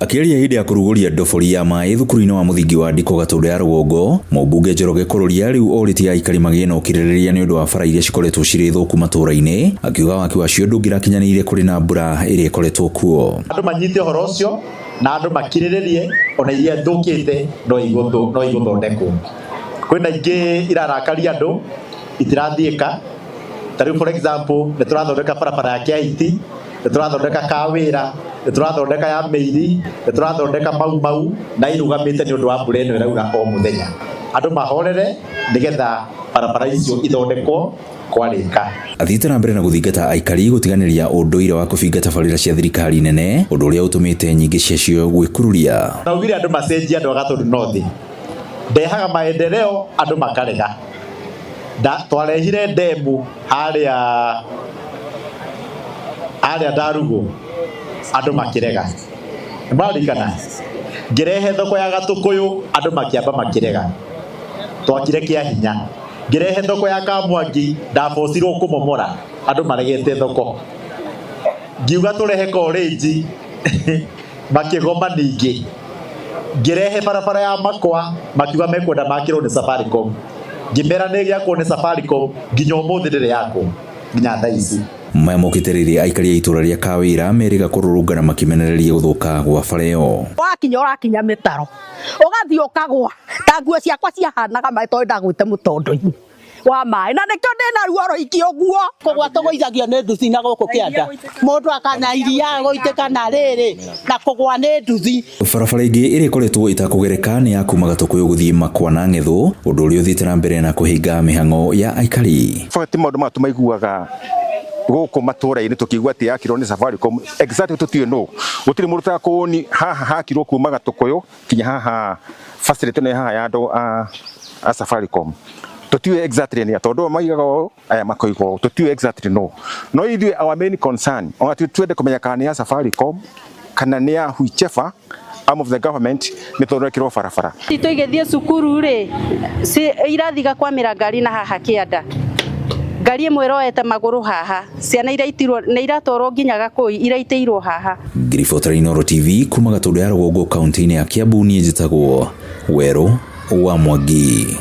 Akĩaria hĩndĩ ya kũrugũria ndobori ya maĩ thukuru-inĩ wa mũthingi wa Ndiko Gatũndũ ya Rũgongo, mũmbunge Njoroge Kũrũria rĩu orĩtie aikari magĩe na ũkirĩrĩria nĩ ũndũ wa bara iria cikoretwo cirĩ thũku matũũra-inĩ, akiuga waki wacio ndũngĩrakinyanĩire kũrĩ na mbura ĩrĩa ĩkoretwo kuo. Andũ manyite ũhoro ũcio na andũ makirĩrĩrie ona iria thũkĩte no igũthondekwo. Kwĩna ingĩ irarakaria andũ itirathiĩka. Ta rĩu for example nĩ tũrathondeka barabara ya Kĩaiti, nĩ tũrathondeka Kawĩra, nĩ tũrathondeka ya Mĩiri, nĩ tũrathondeka Mau Mau na irũgamĩte nĩ ũndũ wa mbura ĩno ĩraura o mũthenya. Andũ mahorere nĩgetha barabara icio ithondekwo kwarĩka. Athiĩte na mbere na gũthingata aikari gũtiganĩria ũndũire wa kũbinga tabarĩra cia thirikari nene, ũndũ ũrĩa ũtũmĩte nyingĩ ciacio gwĩkururia. Naugire andũ macenjie andũ a Gatũndũ North. Ndehaga maendeleo andũ makarega. Twarehire ndemu harĩa Ndarugu andũ makĩrega. Nĩmwaririkana? Ngĩrehe thoko ya Gatũkũyũ andũ makĩamba makĩrega. Twakire kĩa hinya. Ngĩrehe thoko ya Kamwangi ndabocirwo kũmomora andũ maregete thoko. Ngiuga tũrehe college makĩgoma ningĩ. Ngĩrehe barabara ya Makwa makiuga mekwenda makĩrwo nĩ Safaricom. Ngĩmera nĩ ĩgĩakwo nĩ Safaricom nginya ũmũthĩ ndĩrĩ yakwo nginya thaa ici. Maya mokĩte rĩrĩa aikari a itũũra rĩa Kawĩra merĩga kũrũrũngana makĩmenereria gũthũka gwa bara ĩyo. Wakinya ũrakinya mĩtaro ũgathiĩ ũkagwa ta nguo ciakwa ciahanaga maĩ tondũ ndagwĩte mũtondo-inĩ wa maĩ na nĩkĩo ndĩna ruo rũingĩ ũguo. Kũgwa tũgũithagio nĩ nduthi na gũkũ kĩanda mũndũ akana iria gũitĩka na rĩrĩ na kũgwa nĩ nduthi. Barabara ĩngĩ ĩrĩa ĩkoretwo ĩtakũgereka nĩ ya kuma Gatũkũyũ gũthiĩ Makwa na Ng'ethũ, ũndũ ũrĩa ũthiĩte na mbere na kũhinga mĩhang'o ya aikari. Ti maũndũ maya tũmaiguaga gũkũ matũũra-inĩ tũkĩigua atĩ yakirwo nĩ Safaricom exactly tũtiũĩ nũ. Gũtirĩ mũndũ ũtakũni haha hakirwo kuma Gatũkũyũ kinya haha facility ĩno haha ya andũ a Safaricom. Tũtiũĩ exactly nĩa tondũ maigaga ũũ aya makoiga ũũ tũtiũĩ exactly no. No ithuĩ our main concern ona twende kũmenya kana nĩ ya Safaricom kana nĩ ya whichever arm of the government nĩ thondekirwo barabara. Citũ igĩthiĩ cukuru rĩ irathiga kwamĩra ngari na haha kĩanda. Ngari ĩmwe ĩroete magũrũ haha ciana iraitirwo nĩ iratwarwo nginya Gakũi iraitĩirwo haha. Ngiribota Inooro TV kuma Gatũndũ ya Rũgongo kaunti-inĩ ya Kiambu, niĩ njĩtagwo Werũ wa Mwangi.